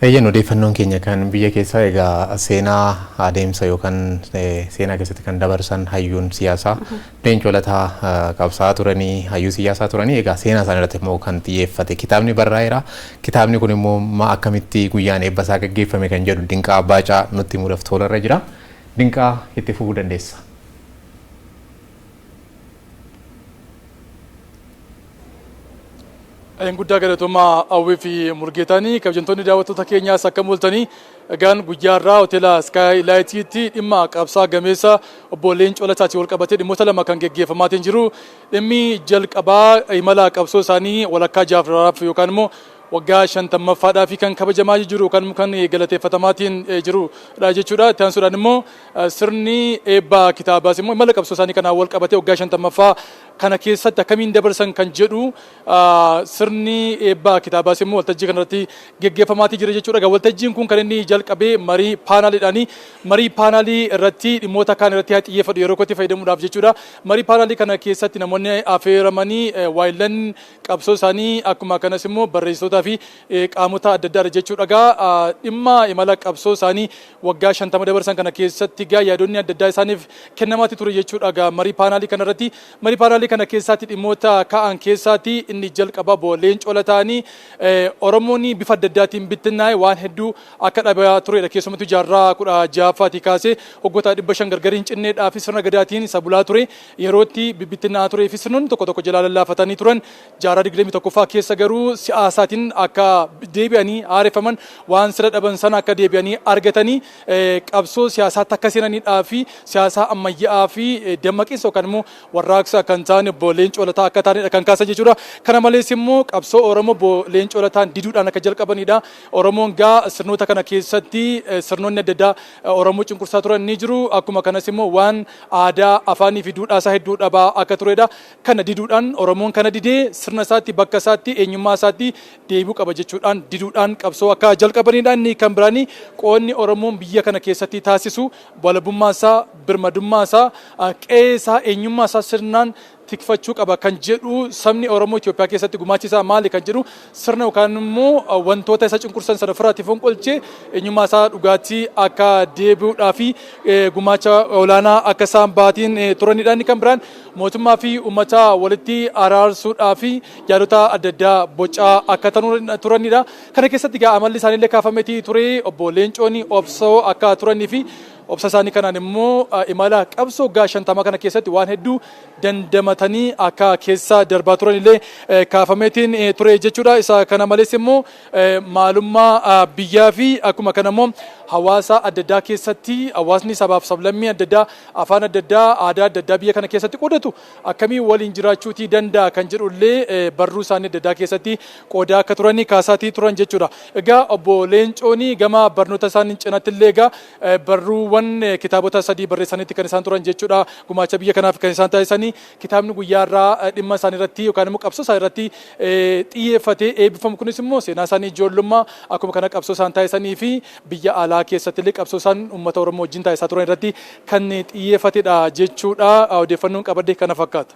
Eeyyan, odeeffannoon keenya kan biyya keessaa egaa seenaa adeemsa yookaan seenaa keessatti kan dabarsan hayyuun siyaasaa Leencoo Lataa qabsaa'aa turanii, hayyuu siyaasaa turanii, egaa seenaa isaanii irratti immoo kan xiyyeeffate kitaabni barraa'eera. Kitaabni kun immoo ma akkamitti guyyaan eebba isaa gaggeeffame kan jedhu Dinqaa Baacaa nutti himuudhaaf toorarra jira. Dinqaa, itti fufuu dandeessa. Guddaa galatoomaa Hawwii fi Murgeetaanii. Kabajamtoonni daawwattoota keenyaas, akkam ooltanii? Egaan guyyaa irraa hoteela Sky Lightiitti dhimma qabsaa gameessa obbo Leencoo Lataatiin wal qabatee dhimmoota lama kan geggeeffamaatiin jiru. Dhimmi jalqabaa imala qabsoo isaanii walakkaa jaarraaf yookaan immoo waggaa 50ffaadhaa fi kan kabajamaa jiru kan galateeffatamaatiin jirudha jechuudha. Itti aansuudhaan immoo sirni eebba kitaabaas immoo imala qabsoo isaanii kanaan wal qabatee waggaa 50ffaa kana keessatti akkamiin dabarsan kan jedhu sirni eebba kitaabaas immoo waltajjii kanarratti geggeeffamaatii jira jechuudha. Egaa waltajjiin kun kan inni jalqabee marii paanaaliidhaani. Marii paanaalii irratti dhimmoota kaan irratti haa xiyyeeffadhu yeroo kootti fayyadamuudhaaf jechuudha. Marii paanaalii kana keessatti namoonni affeeramanii waayillan qabsoo isaanii, akkuma kanas immoo barreessitootaa fi qaamota adda addaadha jechuudha. Egaa dhimma imala qabsoo isaanii waggaa 50 dabarsan kana keessatti egaa yaadonni adda addaa isaaniif kennamaatti ture jechuudha. Egaa marii paanaalii kanarratti, marii paanaalii kana keessaatti dhimmoota ka'an keessaatti inni jalqaba obbo Leencoo Lataanii Oromoon bifa adda addaatiin bittinnaa'e waan hedduu akka dhabaa turedha. Keessumattuu jaarraa 16ffaatii kaasee waggoota 500 gargar hin cinneedhaa fi sirna gadaatiin isa bulaa ture yerootti bibittinnaa'aa turee fi sirnoonni tokko tokko jalaa lallaafatanii turan, jaarraa 21ffaa keessa garuu siyaasaatiin akka deebi'anii haareffaman, waan sira dhaban sana akka deebi'anii argatanii qabsoo siyaasaatti akka seenanidhaa fi siyaasa ammayyaa'aa fi dammaqiinsa yookaan immoo warraaqsa kan ta'an obbo Leencoo Lataa akka ta'anidha kan kaasan jechuudha. Kana malees immoo qabsoo Oromoo obbo Leencoo Lataan diduudhaan akka jalqabanidha. Oromoon gaa sirnoota kana keessatti sirnoonni adda addaa Oromoo cunqursaa turan ni jiru. Akkuma kanas immoo waan aadaa, afaanii fi duudhaa isaa hedduu dhabaa akka turedha. Kana diduudhaan, Oromoon kana didee sirna isaatti, bakka isaatti, eenyummaa isaatti deebi'uu qaba jechuudhaan diduudhaan qabsoo akka jalqabanidha. Inni kan biraanii qoodni Oromoon biyya kana keessatti taasisu walabummaa isaa, birmadummaa isaa, qe'ee isaa, eenyummaa isaa sirnaan tikfachuu qaba kan jedhu, sabni Oromoo Itoophiyaa keessatti gumaachi isaa maali kan jedhu, sirna yookaan immoo wantoota isa cunqursan sana ofirraatti fonqolchee eenyummaa isaa dhugaatii akka deebi'uudhaa fi gumaacha olaanaa akka isaan baatiin turanidha. Inni kan biraan mootummaa fi uummata walitti araarsuudhaa fi yaadota adda addaa bocaa akka turanidha. Kana keessatti egaa amalli isaaniillee kaafameetii ture, obbo Leencoon obsoo akka turanii fi obsa isaanii kanaan immoo imala qabsoo waggaa 50 kana keessatti waan hedduu dandamatanii akka keessa darbaa turan illee kaafameetiin ture jechuudha. Isa kana malees immoo maalummaa biyyaa fi akkuma kana immoo hawaasa adda addaa keessatti hawaasni sabaaf sablammii adda addaa, afaan adda addaa, aadaa adda addaa biyya kana keessatti qoodatu akkamiin waliin jiraachuutii danda'a kan jedhullee barruu isaanii adda addaa keessatti qoodaa akka turanii kaasaatii turan jechuudha. Egaa obbo Leencoon gama barnoota isaanii cinatti illee egaa barruuwwan kitaabota sadii barreessanitti kan isaan turan jechuudha. Gumaacha biyya kanaaf kan isaan taasisanii kitaabni guyyaa irraa dhimma isaanii irratti yookaan immoo qabsoo isaanii irratti xiyyeeffatee eebbifamu kunis immoo seenaa isaanii ijoollummaa, akkuma kana qabsoo isaan taasisanii fi biyya alaa keessatti illee qabsoo isaan uummata Oromoo wajjin taasisaa turan irratti kan xiyyeeffatedha jechuudha. Odeeffannoon qabadde kana fakkaata.